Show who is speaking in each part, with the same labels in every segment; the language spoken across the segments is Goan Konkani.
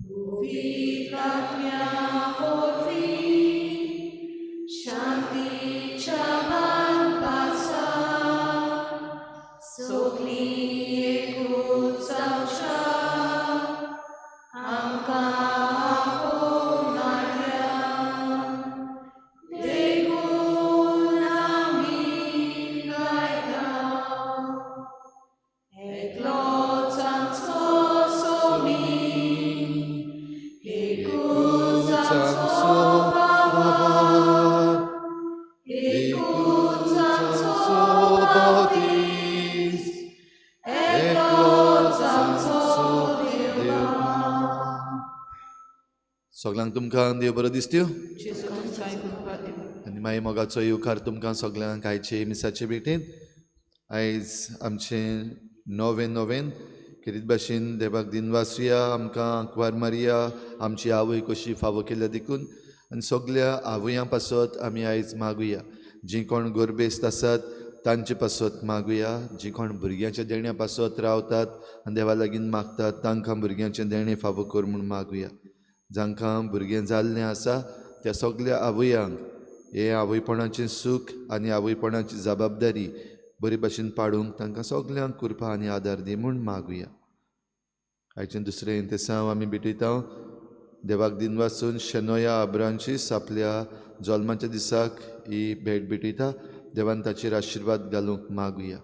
Speaker 1: पवित्र आत्म्या वरवीं शांतीच्या बांदपासा सगळीं एकूच जावच्या आमकां आपोवन हाडल्या देखून आमी गायता एकलोच आमचो सोमी एकूच आमचो बाबा एकूच आमचो बाप्तीस्त एकलोच आमचो देवा.
Speaker 2: सगळ्यांक तुमकां देव बरो दिसत्यो.
Speaker 3: जेजू तुमकां कृपा दिवं.
Speaker 2: आनी मागीर मोगाचो येवकार तुमकां सगळ्यांक आयचे मिसाचे भेटेंत. आयज आमचें नवें नवें खेरीत भाशेन देवाक दिनवासुया आमकां आंकवार मारिया आमची आवय कशी फावो केल्या देखून आनी सगल्या आवयां पासत आमी आयज मागुया. जीं कोण गोरबेस्त आसात तांचे पासत मागुया, जीं कोण भुरग्यांच्या देण्या पासत रावतात आनी देवा लागीं मागतात तांकां भुरग्यांचें देणें फावो कर म्हूण मागुया. जांकां भुरगें जाल्लें आसा त्या सगल्या आवयांक हें आवयपणाचें सूख आनी आवयपणाची जबाबदारी बरे भाशेन पाडूंक तांकां सगल्यांक कृपा आनी आदार दी म्हूण मागुया. आयचें दुसरें इंतेसांव आमी भेटयता. देवाक दिनवासून शेनोया आब्रांचीस आपल्या जल्माच्या दिसाक ही भेट भेटयता. देवान ताचेर आशिर्वाद घालूंक मागुया.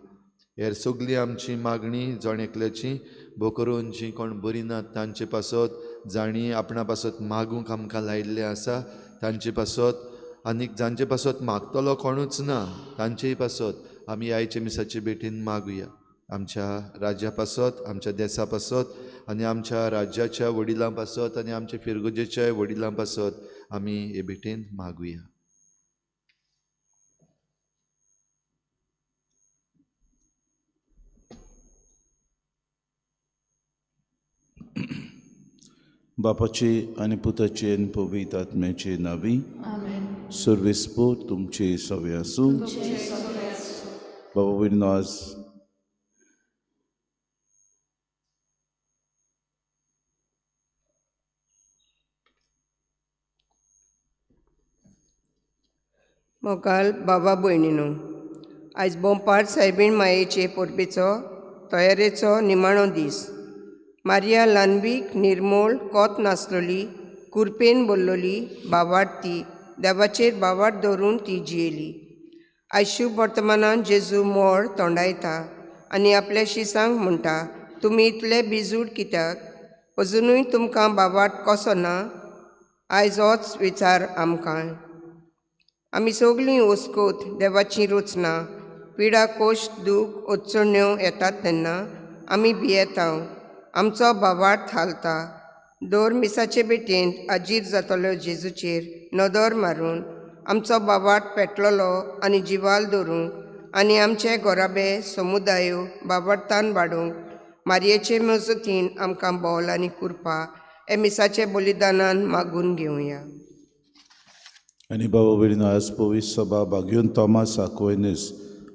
Speaker 2: हेर सगळीं आमची मागणी जण एकल्याची भो करून जीं कोण बरीं नात तांचे पासत, जांणी आपणा पासत मागूंक आमकां लायिल्लें आसा तांचे पासत, आनीक जांचे पासत मागतलो कोणूच ना तांचेय पासत आमी आयचे मिसाचे भेटीन मागुया. आमच्या राज्या पासत, आमच्या देसा पासत आनी आमच्या राज्याच्या वडिलां पासत आनी आमच्या फिरगुजेच्या वडिलां पासत आमी हे भेटेन मागुया.
Speaker 4: बापाचे आनी पुताचे आनी पवित्र आत्म्याचे नांवी.
Speaker 3: आमेन.
Speaker 4: सर्वेस्पोर तुमचे सवे आसूं.
Speaker 3: तुमचे सगळे आसूं.
Speaker 4: बाबा भयणीनो, आज
Speaker 5: मोगाल बाबा भयणीनो, आयज बोंपार सायबीण मायेचे परबेचो तयारेचो निमाणो दीस. मारिया ल्हानवीक निर्मोळ कोत नासलोली, कुरपेन बोल्लोली बावाडती देवाचेर बावाट दवरून ती जियेली. आयज शुभ वर्तमानान जेजू मोळ तोंडायता आनी आपल्या शिसांक म्हणटा, तुमी इतले बिजूड कित्याक? अजुनूय तुमकां बावाट कसो ना? आयज होच विचार आमकां. आमी सगळीं ओस्कोत देवाची रचना पिडा कोश दूख अडचण्यो येतात तेन्ना आमी भियेता, आमचो बावाट थालता. दर मिसाचे भेटेंत आजीर जातलो जेजूचेर नदर मारून आमचो बावाट पेटलोलो आनी जिवाल दवरूंक आनी आमचे गोराबे समुदायो बावाटान वाडोवंक मारयेचे मजतीन आमकां बोल आनी कुरपा हे मिसाचे बलिदानान मागून घेवया.
Speaker 4: आनी बाबा भयणीनो, आज पवित्र सभा भाग्योन तोमास आक्वायनस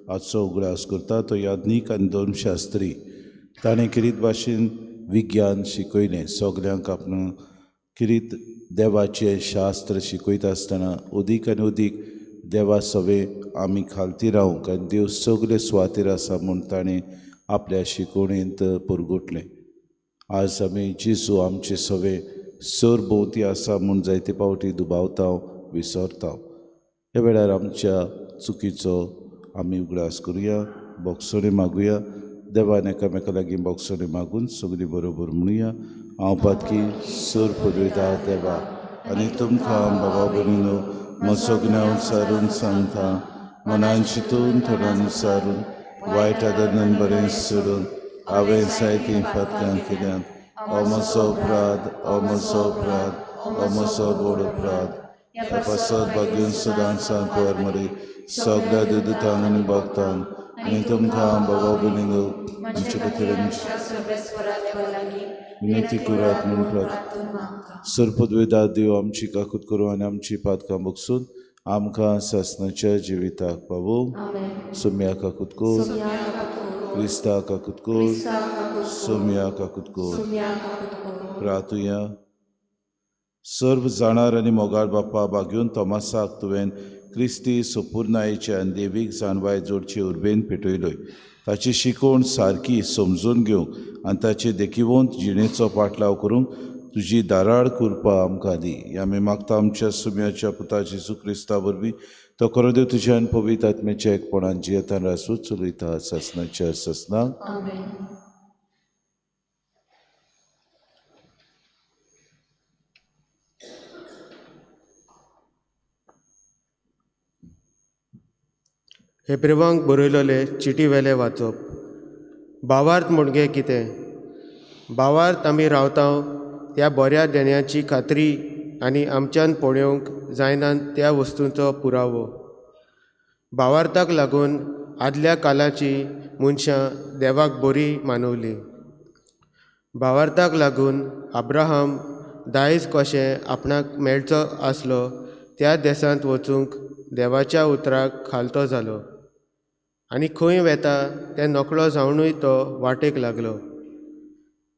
Speaker 4: आजचो उगडास करता. तो याज्ञीक आनी धर्मशास्त्री. ताणें किरीत भाशेन विज्ञान शिकयलें. सगल्यांक आपणा किरीत देवाचें शास्त्र शिकयता आसतना अदीक आनी अदीक देवा सवे आमी खालती रावंक आनी देव सगळे सुवातेर आसा म्हूण ताणें आपल्या शिकवणेंत पुरगुटलें. आज आमी जेजू आमचे सवे सर भोंवती आसा म्हूण जायते पावटी दुबावता, विसरता. ह्या वेळार आमच्या चुकीचो आमी उगडास करुया, बोगसणे मागुया. देवान एकामेका लागीं बोगसणे मागून सगळीं बरोबर म्हणुया. हांव पातकी सर पुरयता देवा आनी तुमकां बाबा भयणीनो म्हजो ज्ञान सारून सांगता, मनान चिंतून थोड्यान सारून वायट आदरान बरें सोडून हांवें जायतीं पातकां केल्यात. हो म्हजो अपराध, हो म्हजो अपराध, हो म्हजो व्हड अपराध. ह्या पासत भाग्यून सदांच सांकवार मरे सगळ्या दुदतांक आनी भक्तांक आनी तुमकां बाबा भयणीनो आमचे खातीर विनंती करात म्हूण प्रार्थना. सरपदवेदा देव आमची काकूत करूं आनी आमची पातकां बगसून आमकां सासणाच्या जिविताक पावोवं. सोम्या काकूत कर, क्रिस्ता काकूत कर, सोम्या काकूत कर. प्रातुया. सर्व जाणार आनी मोगाळ बापा, बागेवन तोमासाक तुवें क्रिस्ती सुपुर्नायेचे आनी देवीक जाणवाय जोडचे उर्बेन पेटयलोय. ताची शिकवण सारकी समजून घेवंक आनी ताचे देखिवंत जिणेचो पाटलाव करूंक तुजी दाराळ कृपा आमकां दी. ह्या आमी मागता आमच्या सुम्याच्या पुता जेजू क्रिस्ता वरवीं, तो खरो देव तुज्या आनी पवित्र आत्म्याच्या एकपणान जियेतान रासूच चलयता सासनाच्या सासनाक.
Speaker 1: आमेन.
Speaker 6: हेब्रेवांक बरयलोले चिटी वेले वाचप. भावार्थ म्हणजे कितें? भावार्थ आमी रावता त्या बऱ्या देण्याची खात्री आनी आमच्यान पळोवंक जायना त्या वस्तूंचो पुरावो. भावार्थाक लागून आदल्या काळाची मनशां देवाक बरी मानवली. भावार्थाक लागून अब्राहम दायज कशें आपणाक मेळचो आसलो त्या देशांत वचूंक देवाच्या उतराक खालतो जालो आनी खंय वेता तें नकळो जावनूय तो वाटेक लागलो.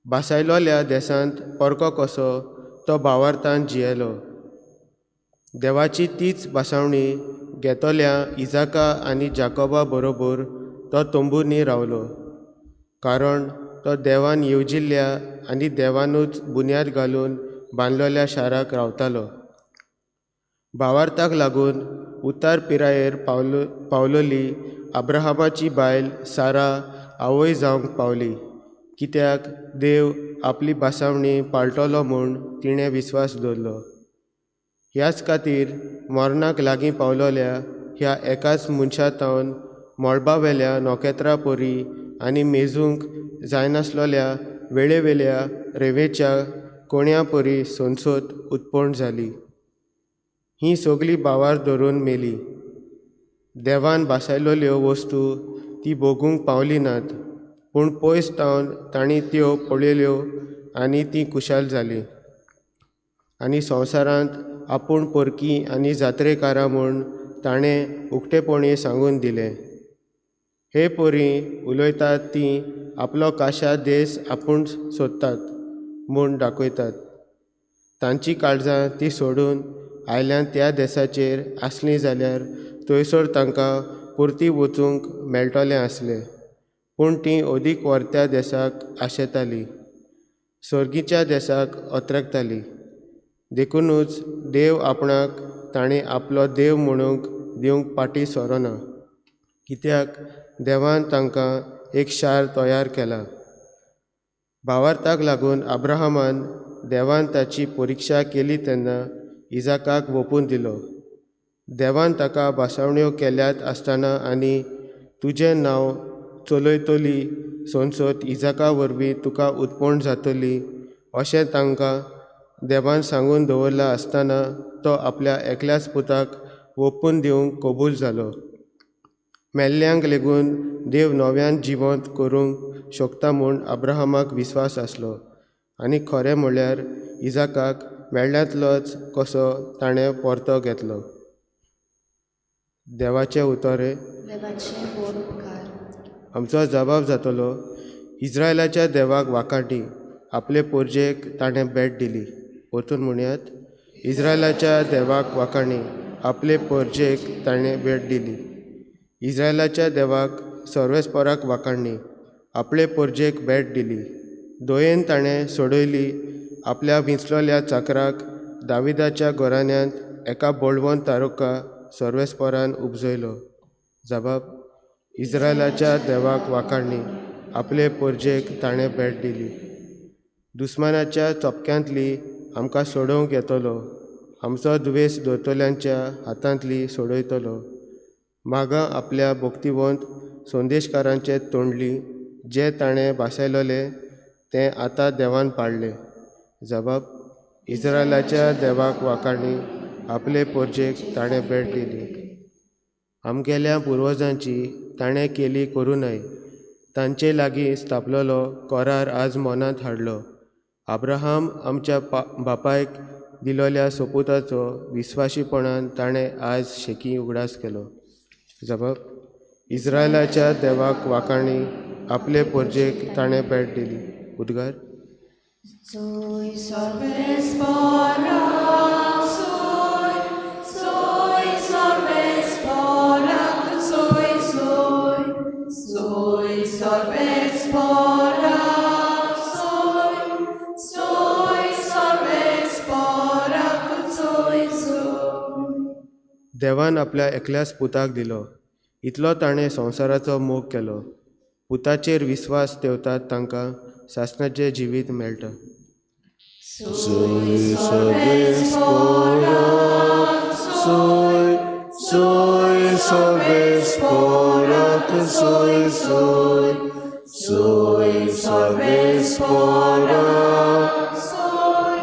Speaker 6: भासायलोल्या देशांत परको कसो तो भावार्थान जियेलो. देवाची तीच भासावणी घेतल्या इजाका आनी जाकोबा बरोबर तो तंबूंनी रावलो, कारण तो देवान येवजिल्ल्या आनी देवानूच बुन्याद घालून बांदलोल्या शाराक रावतालो. भावार्थाक लागून उतार पिरायेर पावलोली अब्राहमाची बायल सारा आवय जावंक पावली, कित्याक देव आपली भासावणी पाळटलो म्हूण तिणें विस्वास दवरलो. ह्याच खातीर मरणाक लागीं पावलोल्या ह्या एकाच मनशा थावन मळबावेल्या नखेत्रां परी आनी मेजूंक जायनासलोल्या वेळेवेल्या रेंवेच्या कोण्या परी संसद उत्पन्न जाली. ही सगळीं भावार धरून मेली. देवान भासायलोल्यो वस्तू ती भोगूंक पावली नात, पूण पयस थावन तांणी त्यो पळयल्यो आनी ती खुशाल जाली आनी संवसारांत आपूण परकी आनी जात्रेकारां म्हूण ताणें उक्तेपणी सांगून दिलें. हे परी उलयतात ती आपलो काशा देश आपूण सोदतात म्हूण दाखयतात. तांची काळजां ती सोडून आयल्यान त्या देशाचेर आसलीं जाल्यार थंयसर तांकां परती वचूंक मेळटलें आसलें, पूण तीं अदीक वर्त्या देशाक आशेतालीं, सर्गीच्या देशाक अत्रकतालीं. देखुनूच देव आपणाक ताणें आपलो देव म्हणूंक दिवंक पाटी सोरोना, कित्याक देवान तांकां एक शार तयार केलां. भावार्थाक लागून अब्राहमान देवान ताची परिक्षा केली तेन्ना इजाकाक वोपून दिलो. देवान ताका भासावण्यो केल्यात आसतना आनी तुजें नांव चलयतली संसद इजाका वरवीं तुका उत्पन्न जातली अशें तांकां देवान सांगून दवरलां आसतना तो आपल्या एकल्याच पुताक वोपून दिवंक कबूल जालो. मेल्ल्यांक लेगून देव नव्यान जिवंत करूंक शकता म्हूण अब्राहमाक विस्वास आसलो आनी खरें म्हळ्यार इजाकाक मेळ्ळ्यांतलोच कसो ताणें परतो घेतलो. देवाचें उतर हें. आमचो जबाब जातलो, इस्रायलाच्या देवाक वाखाटी, आपले पोरजेक ताणें भेट दिली. परतून म्हणयात, इस्रायलाच्या देवाक वाखाणी, आपले पोरजेक ताणें भेट दिली. इस्रायलाच्या देवाक सर्वेस्पराक वाखाणी, आपले पोरजेक भेट दिली. दयेन ताणें सोडयली आपल्या विंचलोल्या चाकराक दाविदाच्या घराण्यांत एका बळवंत तारुका सर्वेस्परान उपजयलो. जबाब, इस्रायलाच्या देवाक वाखाणी, आपले पोरजेक ताणें भेट दिली. दुस्मानाच्या चपक्यांतली आमकां सोडोवंक येतलो, आमचो दुवेस दवरतल्यांच्या हातांतली सोडयतलो. मागां आपल्या भक्तिवंत संदेशकारांचे तोंडली जे ताणें भासायलोले तें आतां देवान पाळ्ळें. जबाब, इस्रायलाच्या देवाक वाखाणी, आपले पोरजेक ताणें भेट दिली. आमगेल्या पुर्वजांची ताणें केली करूं नये, तांचे लागीं स्थापलोलो करार आज मनांत हाडलो. अब्राहम आमच्या बापायक दिलोल्या सोपुताचो विस्वाशीपणान ताणें आज शेकी उगडास केलो. जबाब, इस्रायलाच्या देवाक वाखाणी, आपले पोरजेक ताणें भेट दिली. उद्गार.
Speaker 1: Soy सर्वेस्पराक
Speaker 6: देवान आपल्या एकल्याच पुताक दिलो, इतलो ताणें संवसाराचो मोग केलो. पुताचेर विस्वास ठेवतात तांकां सासणाचें जिवीत मेळटा.
Speaker 4: Soy sorbes soy, soy sorbes porac, soy, soy, soy sorbes porac.
Speaker 1: Soy,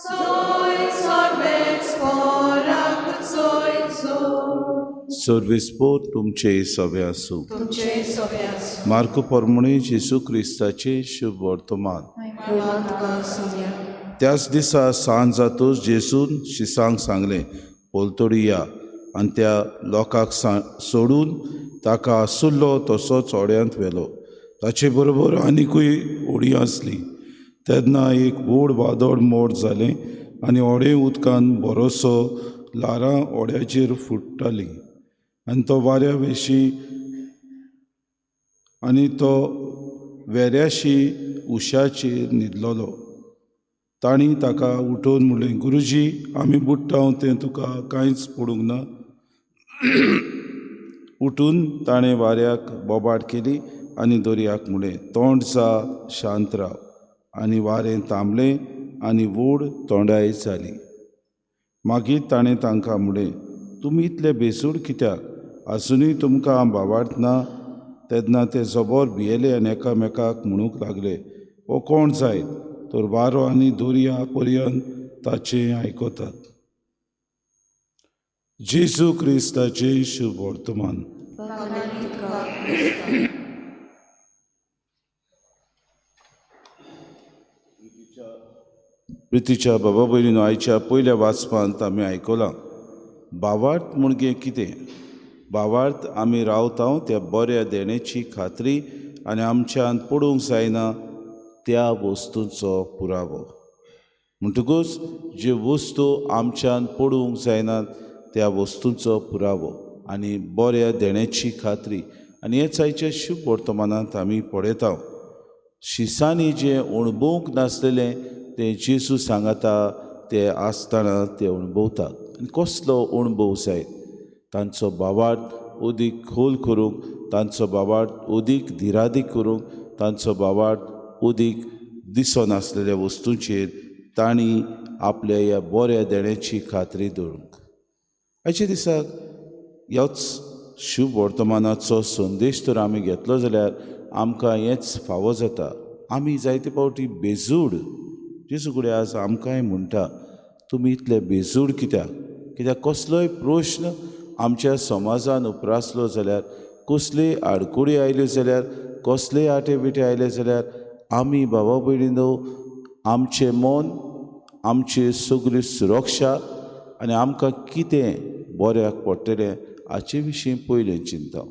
Speaker 1: soy sorbes porac, soy, soy.
Speaker 4: सर्वेस्पोर तुमचे सवे आसूं.
Speaker 1: तुमचे सोबे आसूं.
Speaker 4: मार्को परमणे जेजू क्रिस्ताचे शुभ वर्तमान.
Speaker 3: महिमा तुका आसूया.
Speaker 4: त्याच दिसा सांज जातूच जेजून शिसांक सांगलें, पलतडी या. आनी त्या लोकांक सोडून ताका आसुल्लो तसोच होड्यांत व्हेलो. ताचे बरोबर आनिकूय होडी आसली. तेन्ना एक व्हड वादळ मोड जालें आनी होडें उदकान बरोसो ल्हारां होड्याचेर फुट्टालीं आनी तो वाऱ्या विशीं आनी तो वेऱ्याशी उशाचेर न्हिदलोलो. तांणी ताका उठोवन म्हणलें, गुरुजी, आमी बुडटा तें तुका कांयच पडूंक ना. उठून ताणें वाऱ्याक बोबाट केली आनी दर्याक म्हणलें, तोंड जा, शांत राव. आनी वारें थांबलें आनी व्हड तोंडाय जाली. मागीर ताणें तांकां म्हणलें, तुमी इतले बेसूड कित्याक? आजुनूय तुमकां भावार्थ ना? तेन्ना ते जबर भियेले आनी एकामेकाक म्हणूंक लागले, हो कोण जायत तर वारो आनी दर्या पर्यंत ताचें आयकतात. जेजू क्रिस्ताचें शुभ वर्तमान. प्रितीच्या बाबा भयणीनो, आयच्या पयल्या वाचपांत आमी आयकलां भावार्थ म्हणजे कितें. भावार्थ आमी रावता त्या बऱ्या देण्याची खात्री आनी आमच्यान पडूंक जायना त्या वस्तूंचो पुरावो. म्हणटकूच ज्यो वस्तू आमच्यान पडूंक जायनात त्या वस्तूंचो पुरावो आनी बऱ्या देण्याची खात्री. आनी हेच आयच्या शुभ वर्तमानांत आमी पळयता. शिसांनी जें अणभवूंक नासलेलें तें जेजू सांगता ते आसतना ते अणभवतात. आनी कसलो अणभव जायत? तांचो भावार्थ अदीक खोल करूंक, तांचो भावार्थ अदीक धिरादीक करूंक, तांचो भावार्थ अदीक दिसनासलेल्या वस्तूंचेर तांणी आपल्या ह्या बऱ्या देण्याची खात्री दवरूंक. आयच्या दिसाक ह्याच शुभ वर्तमानाचो संदेश तर आमी घेतलो जाल्यार आमकां हेंच फावो जाता. आमी जायते फावटी बेजूड, जेजू कडेन आज आमकांय म्हणटा, तुमी इतले बेजूड कित्याक? कित्याक कसलोय प्रश्न आमच्या समाजान उप्रासलो जाल्यार, कसलीय आडकुडी आयल्यो जाल्यार, कसलेय आटे बिटे आयले जाल्यार आमी बाबा भयणीनो आमचें मन, आमची सगळी सुरक्षा आनी आमकां कितें बऱ्याक पडटलें हाचे विशीं पयलें चिंता.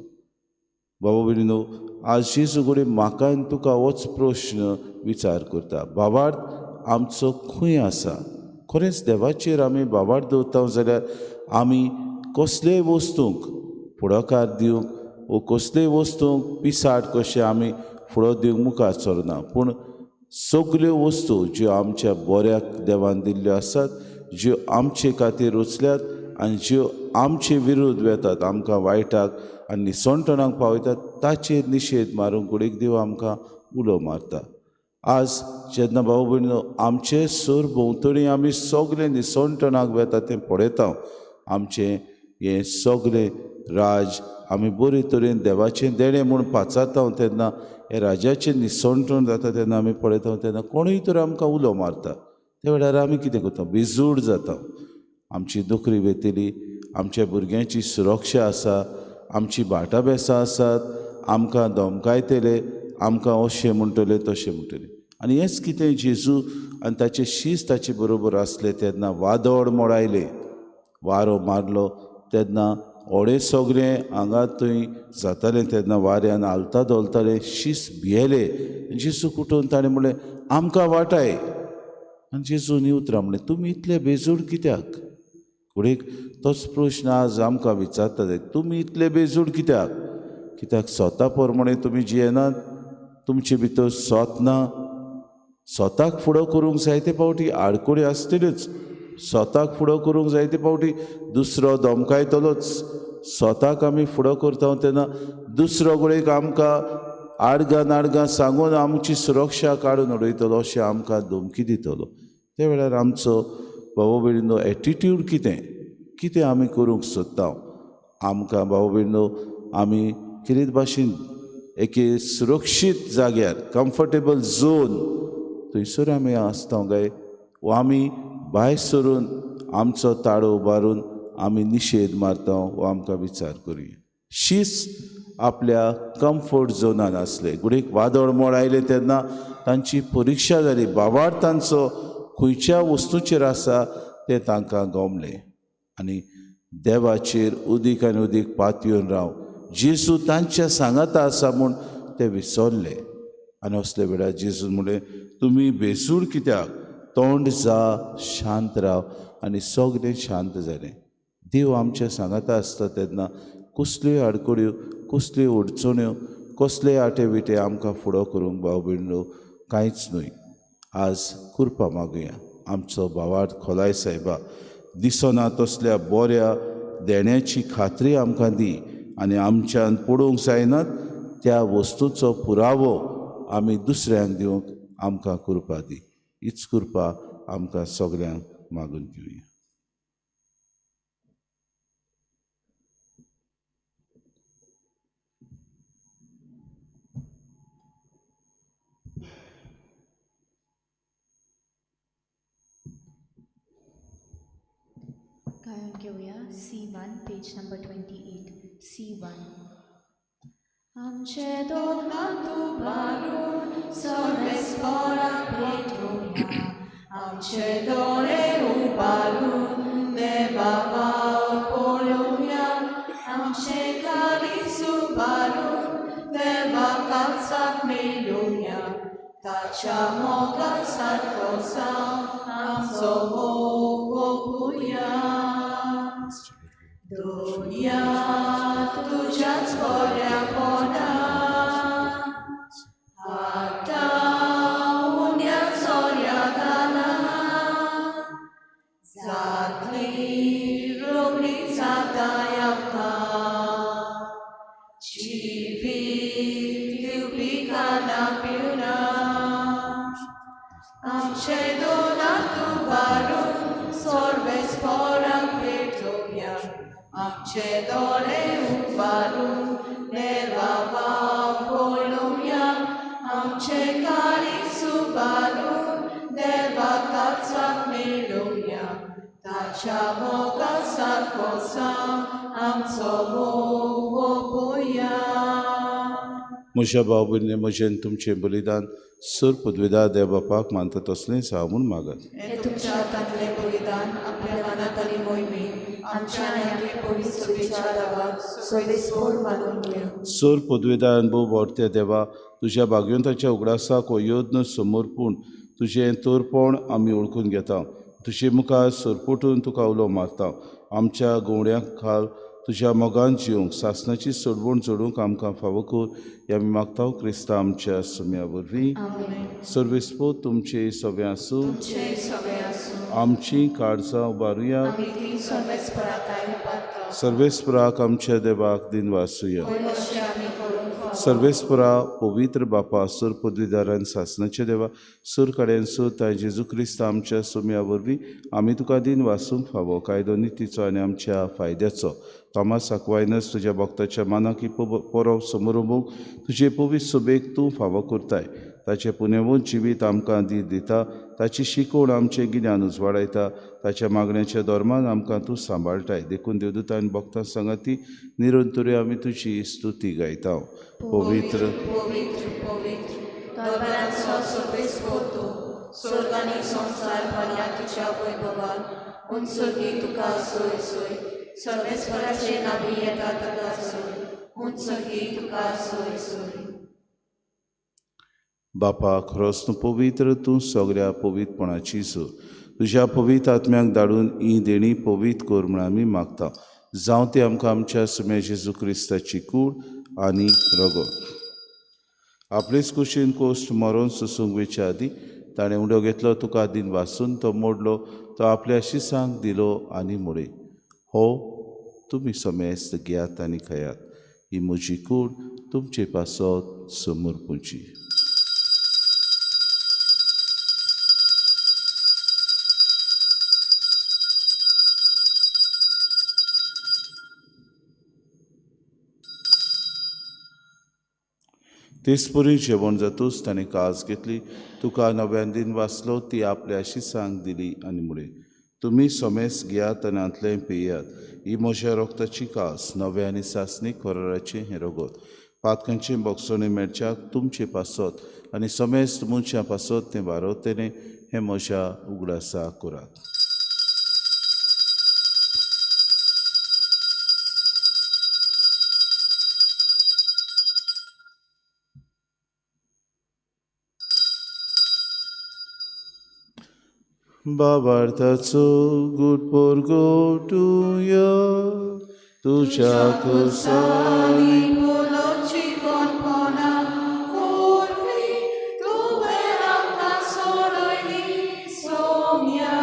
Speaker 4: बाबा भयणीनो, आज जेजू कडेन म्हाका आनी तुका होच प्रश्न विचार करता, भावार्थ आमचो खंय आसा? खरेंच देवाचेर आमी भावार्थ दवरता जाल्यार आमी कसलेय वस्तूंक फुडाकार दिवंक वो कसलेय वस्तूंक पिसाट कशें आमी फुडो दिवंक मुखार सरना. पूण सगल्यो वस्तू ज्यो आमच्या बऱ्याक देवान दिल्ल्यो आसात, ज्यो आमचे खातीर रचल्यात आनी ज्यो आमचे विरुद्ध वेतात, आमकां वायटाक आनी निसणटणाक पावयतात, ताचेर निशेध मारूंक घडयेक देव आमकां उलो मारता. आज जेन्ना भाव भयणीनो आमचे सर भोंवतणी आमी सगळे निसणटणाक वेता तें पळयता, आमचें हें सगळें राज आमी बरे तरेन देवाचें देणें म्हूण पाचारता तेन्ना हे राजाचें निसणटण जाता तेन्ना आमी पळयता तेन्ना कोणूय तर आमकां उलो मारता. त्या वेळार आमी कितें करता? बेजूड जाता. आमची नोकरी वेतली, आमच्या भुरग्यांची सुरक्षा आसा, आमची भाटां बेसां आसात, आमकां धमकायतले, आमकां अशें म्हणटले तशें म्हणटले. आनी हेंच कितें जेजू आनी ताचे शीस ताचे बरोबर आसले तेन्ना वादळ मोडायलें, वारो मारलो तेन्ना होडें सगळें हांगा थंय जातालें तेन्ना वाऱ्यान हालता धोलतालें, शीस भियेले. जेजूक उठोवन ताणें म्हणलें, आमकां वाटाय. आनी जेजून हीं उतरां म्हणलें, तुमी इतले बेजूड कित्याक? घडयेक तोच प्रश्न आज आमकां विचारता, तुमी इतले बेजूड कित्याक? कित्याक स्वता प्रमाणे तुमी जियेनात, तुमचे भितर स्वत ना, स्वताक फुडो करूंक जायते फावटी आडकुडी आसतल्योच, स्वताक फुडो करूंक जायते फावटी दुसरो धमकायतलोच. स्वताक आमी फुडो करता तेन्ना दुसरो घडयेक आमकां आडगां नाडगां सांगून आमची सुरक्षा काडून उडयतलो अशें आमकां धमकी दितलो. त्या वेळार आमचो भाव भयणीनो एटिट्यूड कितें कितें आमी करूंक सोदता. आमकां भाव भयणीनो आमी कितें भाशेन एके सुरक्षीत जाग्यार कम्फर्टेबल झोन थंयसर आमी आसता काय वा आमी भायर सरून आमचो ताळो उबारून आमी निशेध मारता वा आमकां विचार करुया. शीस आपल्या कम्फर्ट झोनान आसले. घडयेक वादळ मोड आयलें तेन्ना तांची परिक्षा जाली. बाबार तांचो खंयच्या वस्तूचेर आसा तें तांकां गमलें आनी देवाचेर उदीक आनी उदीक पातयेवन राव जेजू तांच्या सांगाता आसा म्हूण ते विसरले. आनी असले वेळार जेजून म्हणलें तुमी बेसूर कित्याक, तोंड जा, शांत राव. आनी सगळें शांत जालें. देव आमच्या सांगाता आसता तेन्ना कसल्योय आडखळ्यो, कसल्यो अडचण्यो, कसले आटे विटे आमकां फुडो करूंक भाव भयणीनो कांयच न्हय. आज कृपा मागुया आमचो भावार्थ खोलाय सायबा दिसना तसल्या बऱ्या देण्याची खात्री आमकां दी आनी आमच्यान पडोवंक जायनात त्या वस्तूचो पुरावो आमी दुसऱ्यांक दिवंक आमकां कृपा दी. हीच कृपा आमकां सगल्यांक मागून घेवया.
Speaker 7: गायन घेवया C1 page number 28. C1.
Speaker 1: आमचे दोन हात उबारून सर्वेस्पराक भेटोवया, आमचे दोळे उबारून देवा वावर पळोवया, आमचे काळीज उबारून देवा काळजाक मेळोवया, ताच्या मोगा सारको जावन आमचो मोग ओंपुया. दुनिया तुज्याच बऱ्यापणा आतां उण्या सोऱ्या घाला, जातली रोगणी जाताय आमकां, जिवीत दिवपी खाना पिवना. आमचे दोन हात उबारून सर्वेस्पराक भेटोवया, आमचे दोळे उबारून देवा वावर पळोवया, आमचे काळीज उबारून देवा काळजाक मेळोवया, ताच्या मोगा सारको जावन आमचो मोग ओंपुया.
Speaker 4: म्हज्या भाव भयणींनी म्हजें तुमचें बलिदान सर पदवेदार देव बापाक मानता तसलेंच हांव म्हूण मागत.
Speaker 1: हें तुमच्या हातांतलें बलिदान आपल्या मनांत आनी मोहिमेन आमच्या आनी आपले पवित्र सभेच्या देवाक सर्वेस्पर मानून घेया.
Speaker 4: सर पदवेदार अनुभव व्हरत्या देवा, तुज्या भाग्यवंताच्या उगडासाक हो यत्न समर्पूण तुजें तोरपण आमी वळखून घेता. तुजे मुखार सरपटून तुका उलो मारता. आमच्या गवड्यां खाल तुज्या मोगान जिवंक सासणाची सोडवण जोडूंक आमकां फावो कर हें आमी मागता क्रिस्ता आमच्या सुम्या वरवीं. सर्वेस्पर तुमचे सगळें आसूं. आमची काळजां उबारुया. सर्वेस्पराक आमच्या देवाक दिनवासुया. सर्वेस्परा पवित्र बापा सर पदवीदारान सासणाच्या देवा सुर कडेन सुर ताय जेजू क्रिस्त आमच्या सुम्या वरवीं आमी तुका दिन वासूंक फावो कायदो नितीचो आनी आमच्या फायद्याचो. थॉमस आक्वायनस तुज्या भक्ताच्या मानाक ही परब समोरंबूंक तुजे पवित्र सभेक तूं फावो करताय. ताचें पुनेवून जिवीत आमकां दी दिता, ताची शिकवण आमचें गिन्यान उजवाडायता, ताच्या मागण्याच्या धर्मान आमकां तूं सांबाळटाय. देखून देवदूतान भक्तां सांगाती निरंतरी आमी तुजी स्तुती गायता. पवित्र
Speaker 1: पवित्र पवित्र दरबारांचो सर्वेस्पर तूं, स्वर्ग आनी संवसार भरल्या तुज्या वैभवान. उंचगी तुका सोय सोय, सर्वेस्पराचे नांवी येता तुका सोय, उंचगी तुका सोय सोय.
Speaker 4: बापा खरोच तूं पवित्र, तूं सगळ्या पवित्रपणाची सो. तुज्या पवित्र आत्म्याक धाडून ही देणी पवित्र कर म्हूण आमी मागता. जावं ती आमकां आमच्या सुम्या जेजू क्रिस्ताची कूड आनी रगत. आपलेच कुशीन कोश्ट मरोन सोसूंक वयच्या आदीं ताणें उंडो घेतलो, तुका दिन वासून तो मोडलो, तो आपल्या शिसांक दिलो आनी म्हळें, हो तुमी समेस्त घेयात आनी खायात, ही म्हजी कूड तुमचे पासत समर्पूची. तेचपरी जेवण जातूच ताणें कास घेतली, तुका नव्यान दिन वाचलो, ती आपल्या शिसांक दिली आनी म्हळें, तुमी समेस घेयात आनी हांतलें पियात, ही म्हज्या रोगताची कास, नव्या आनी सासणी कराराचें हें रगत, पातकांचें बोगसणें मेळच्याक तुमचे पासत आनी समेस्त मनशां पासत तें वारवतलें, हें म्हज्या उगडासा करात. बाबार्थाचो गुड पोरगोटुया तुझ्या खोसानी
Speaker 1: बोलोची कोणपणा वरवीं तुवें आमकां सोडयली सोम्या.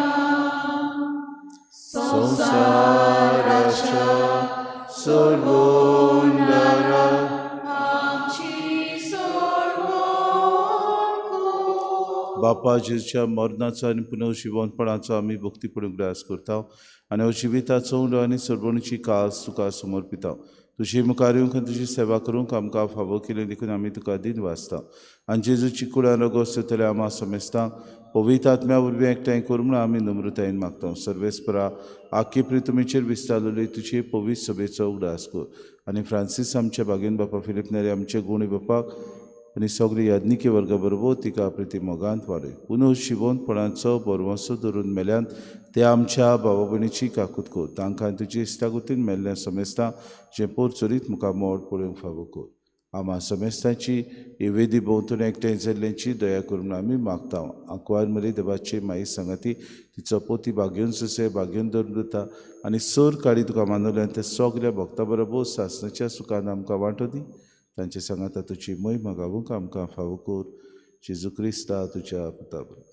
Speaker 4: संवसाराच्या सोडवणारा
Speaker 1: आमची सोडवण कर.
Speaker 4: बापा जेजूच्या मरणाचो आनी पुनर्जिवनपणाचो आमी भक्तीपण उगडास करता आनी हो जिविताचो उंडो आनी सोडवणीची कास तुका समर्पिता. तुजे मुखार येवंक आनी तुजी सेवा करूंक आमकां फावो केली देखून आमी तुका दिन वाचता आनी जेजूची कुडान रोगोस जातले आमा समेस्तांक पवित्र आत्म्या वरवीं एकठांय कर म्हूण आमी नम्रतायेन मागता. सर्वेस्परा आखी प्रितुमीचेर विस्तारलेली तुजी पवित्र सभेचो उगडास कर आनी फ्रांसीस आमच्या बागेन बापा फिलीप नेरी आमचे गुणी बापाक आनी सगळी याज्ञिकी वर्गा बरोबर तिका प्रिती मोगांत वाडय. पुनर्जिवनपणाचो बरवंसो धरून मेल्यान ते आमच्या भावा भयणीची काकूत कर, तांकां तुजी इश्टागतीन मेल्ल्या समेस्तां जें पोर चरीत मुखार मोड पळोवंक फावो कर. आमा समेस्तांची ही वेदी भोंवतणी एकठांय जाल्ल्यांची दया करून आमी मागता. आंकवार मरी देवाची माई सांगाती तिचो पोती भाग्योन सुसे भाग्योन धरून दिता आनी सर काडी तुका मानवल्यान ते सगल्या भक्ता बरोबर सासणाच्या सुखान आमकां वांटो दी. तांचे सांगाता तुजी महिमा गावूंक आमकां फावो कर, जेजू क्रिस्ता तुज्या पुता बरोबर.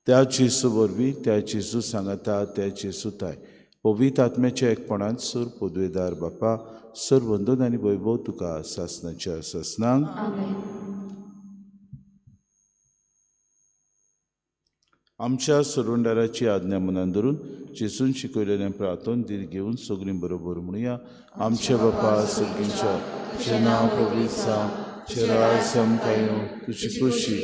Speaker 4: त्या जेजू वरवीं, त्या जेजू सांगाता, त्या जेजू ताय पवित्र आत्म्याच्या एकपणान सूर पदवेदार बापा सर वंदन आनी वैभव तुका सासणाच्या सासणांक. आमच्या सोडवणदाराची आज्ञा मनान धरून जेजून शिकयलेलें प्रार्थन धीर घेवन सगळीं बरोबर म्हणुया. आमच्या बापा सर्गींच्या, तुजें नांव पवित्र जावं, तुजें राज आमकां येवं, तुजी खोशी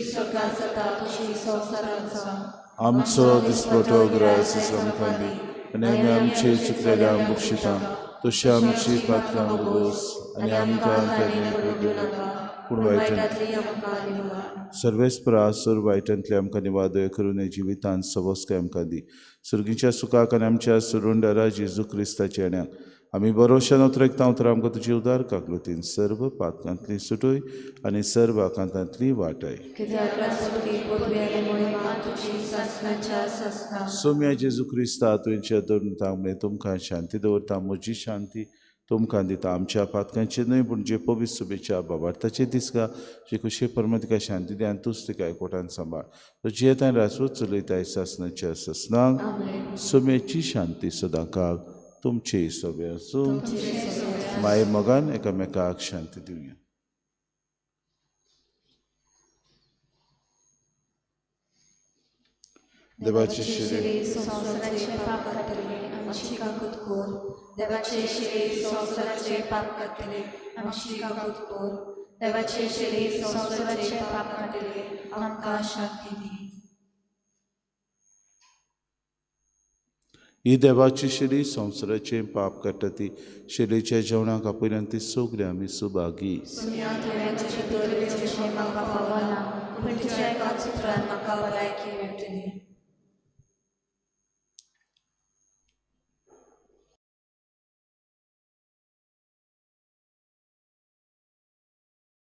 Speaker 4: आमचो दिसपटो ग्रास आमकां दी आनी आमी आमचे चुकलेल्या बक्षिता तशी आमची पात्रां बोस आनी आमकां पूण वायटांतली सर्वेस्परा सर वायटांतले आमकां निवादय करून जिवितांत सवस्काय आमकां दी. सर्गीच्या सुखाक आनी आमच्या सोडवणदारा जेजू क्रिस्ताच्या येण्याक आमी बरोवशान उतरेकता उतरां आमकां तुजी उदार काकलुतीन सर्व पातकांतली सुटय आनी सर्व आकांतांतली वाटाय. सोम्या जेजू क्रिस्ता तुवेंच्या धरून म्हळें तुमकां शांती दवरता, म्हजी शांती तुमकां दिता. आमच्या पातकांचे न्हय पूण जे पवित्र सभेच्या बाबार्थाचे दिसका जे खुशे परमा तिका शांती दी आनी तूच तिका एकवटान सांबाळ. तो जियेता आनी रासवत चलयता सासणाच्या सासणाक. सोम्याची शांती सदांकाळ तुमचे सगळे आसूं. माये मोगान एकामेकाक शांती दिवया. देवाचे शिरे
Speaker 1: संवसाराचे पाप काडटले आमची काकूत कर, देवाचे शिरे संवसाराचे पाप काडटले आमची काकूत कर, देवाचे शिरे संवसाराचे पाप काडटले आमकां शांती दी.
Speaker 4: ही देवाची शिरी संवसाराचें पाप काडटा ती शिरेच्या जेवणाक आपयल्यान ती सगळी आमी सुभागी.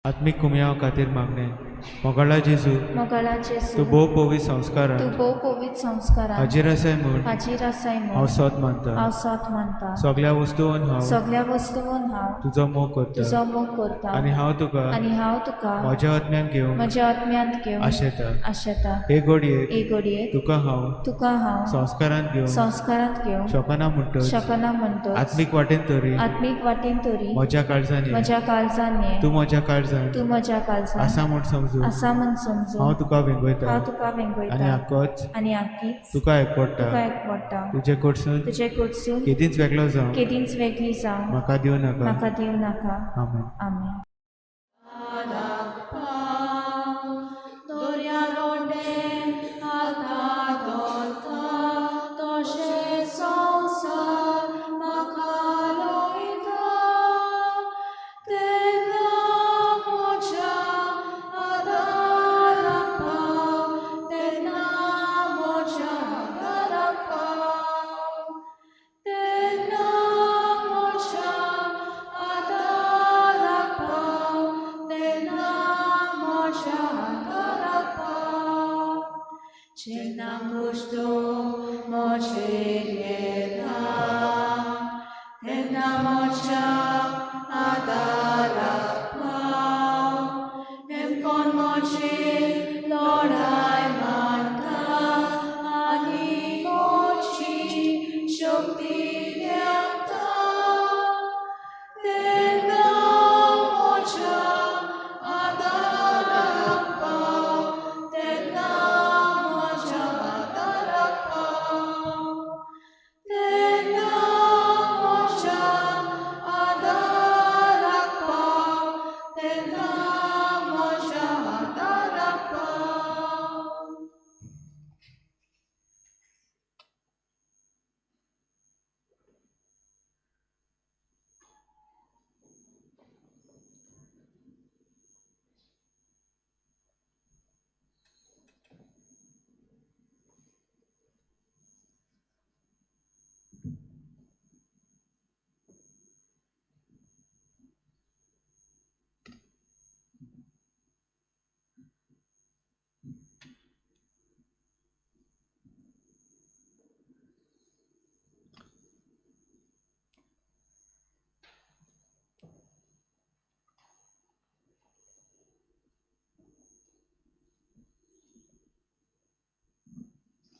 Speaker 8: आत्मीक कुमयाव खातीर मागणें. मोगाळा जेजू,
Speaker 7: मोगाळा जेजू,
Speaker 8: तूं भोव पवित्र संस्कारान
Speaker 7: तूं भोव पवित्र संस्कारान
Speaker 8: हाजीर आसाय म्हूण
Speaker 7: हाजीर आसाय म्हूण
Speaker 8: हांव सोद मानता.
Speaker 7: हांव सोद मानता.
Speaker 8: सगळ्या वस्तून हांव
Speaker 7: सगळ्या वस्तून हांव
Speaker 8: तुजो मोग करता
Speaker 7: तुजो मोग करता
Speaker 8: आनी हांव तुका
Speaker 7: आनी हांव तुका
Speaker 8: म्हज्या आत्म्यान घेवन
Speaker 7: म्हज्या आत्म्यांत घेवन
Speaker 8: आशेता.
Speaker 7: आशेता.
Speaker 8: हे घडयेक
Speaker 7: हे घडयेक
Speaker 8: तुका हांव
Speaker 7: तुका हांव
Speaker 8: संस्कारांत घेवन
Speaker 7: संस्कारांत घेवन
Speaker 8: शकना म्हणटच
Speaker 7: शकना म्हणटच
Speaker 8: आत्मीक वाटेन तरी
Speaker 7: आत्मीक वाटेन तरी
Speaker 8: म्हज्या काळजान ये.
Speaker 7: म्हज्या काळजान ये.
Speaker 8: तूं म्हज्या काळजान
Speaker 7: तूं म्हज्या काळजान
Speaker 8: आसा म्हूण समजून
Speaker 7: आसा म्हूण समजून
Speaker 8: हांव तुका वेंगयता
Speaker 7: हांव तुका वेंगयता
Speaker 8: आनी आकच
Speaker 7: आनी आकीच
Speaker 8: तुका एकवडटा.
Speaker 7: तुका एकवडटा.
Speaker 8: तुजे कडसून
Speaker 7: तुजे कडसून
Speaker 8: केदींच वेगळो जावं
Speaker 7: केदींच वेगळी जावं
Speaker 8: म्हाका दिवं नाका.
Speaker 7: म्हाका दिवं नाका.
Speaker 8: आमेन.
Speaker 7: आमेन.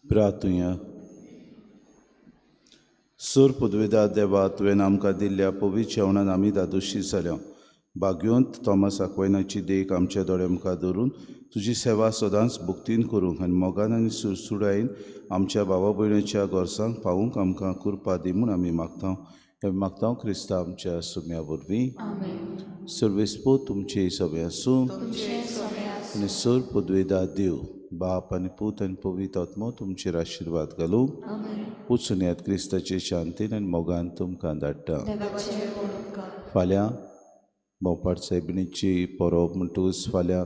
Speaker 4: प्रार्थुया. सूर पुदविदा देवा, तुवें आमकां दिल्ल्या पवित्र जेवणान आमी दादोशी जाल्या. भाग्योंत थॉमस आक्वायनाची देख आमच्या दोळ्या मुखार दवरून तुजी सेवा सदांच भक्तीन करूंक आनी मोगान आनी सुडसुडायेन आमच्या भावा भयणीच्या गरजांक पावूंक आमकां कृपा दी म्हूण आमी मागता. आमी मागता क्रिस्ता आमच्या सुम्या वरवीं. सर्वेस्पो तुमचे सगळें आसूं आनी सूर पुदविदा देव बाप आनी पूत आनी पवित्र आत्मो तुमचेर आशिर्वाद घालूं. वचून यात क्रिस्ताचे शांतीन आनी मोगान तुमकां धाडटा. फाल्यां भोंवपाट सायबिणीची परब म्हणटकूच फाल्यां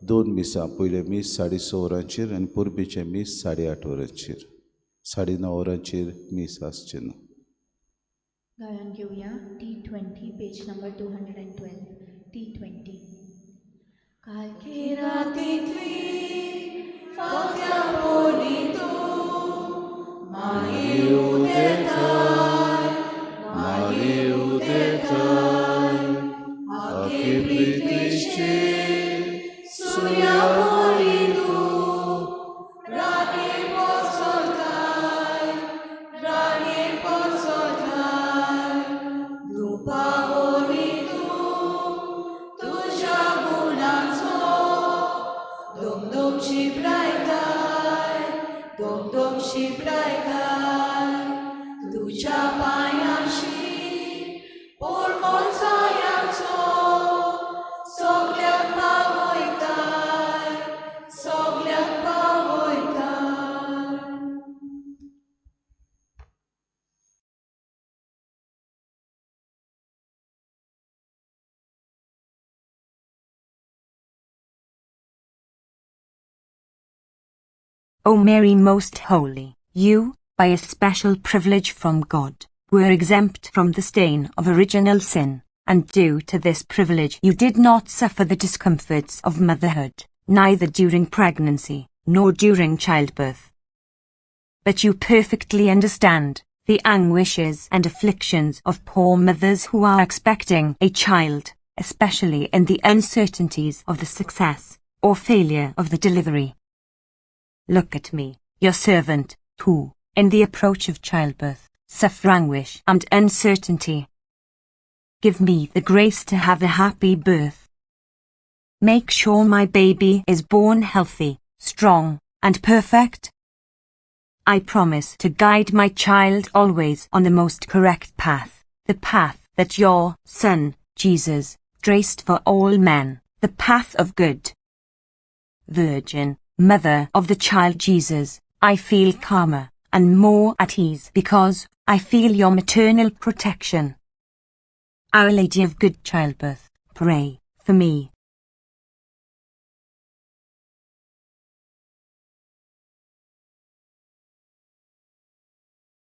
Speaker 4: 2 मिसां, पयलें मीस 6:30 वरांचेर आनी परबेचें मीस 8:30 वरांचेर, 9:30 वरांचेर मीस आसचें ना.
Speaker 7: गायन घेवया T20 page number 212. T20.
Speaker 1: कालकी रातींतली फावत्या बोली तूं मागीर उदेताय, मागीर उदेताय, आखी प्रितीची सुर्या बोली तूं राणी पोसोताय, राणी पोसोताय, दुपा बोली तूं तुज्या गुणाचो दोम दोम शिपडायताय, दोम दोम शिपडायताय, तुज्या पांयांशी पोरमोल सायांचो सगल्याक पावयताय, सगल्याक पावयताय.
Speaker 9: O Mary most holy, you, by a special privilege from God, were exempt from the stain of original sin, and due to this privilege you did not suffer the discomforts of motherhood, neither during pregnancy nor during childbirth. But you perfectly understand the anguishes and afflictions of poor mothers who are expecting a child, especially in the uncertainties of the success or failure of the delivery. Look at me, your servant, who, in the approach of childbirth, suffer anguish and uncertainty. Give me the grace to have a happy birth. Make sure my baby is born healthy, strong, and perfect. I promise to guide my child always on the most correct path, the path that your Son, Jesus, traced for all men, the path of good. Virgin, Mother of the Child Jesus, I feel calmer and more at ease because I feel your maternal protection. Our Lady of Good Childbirth, pray for me.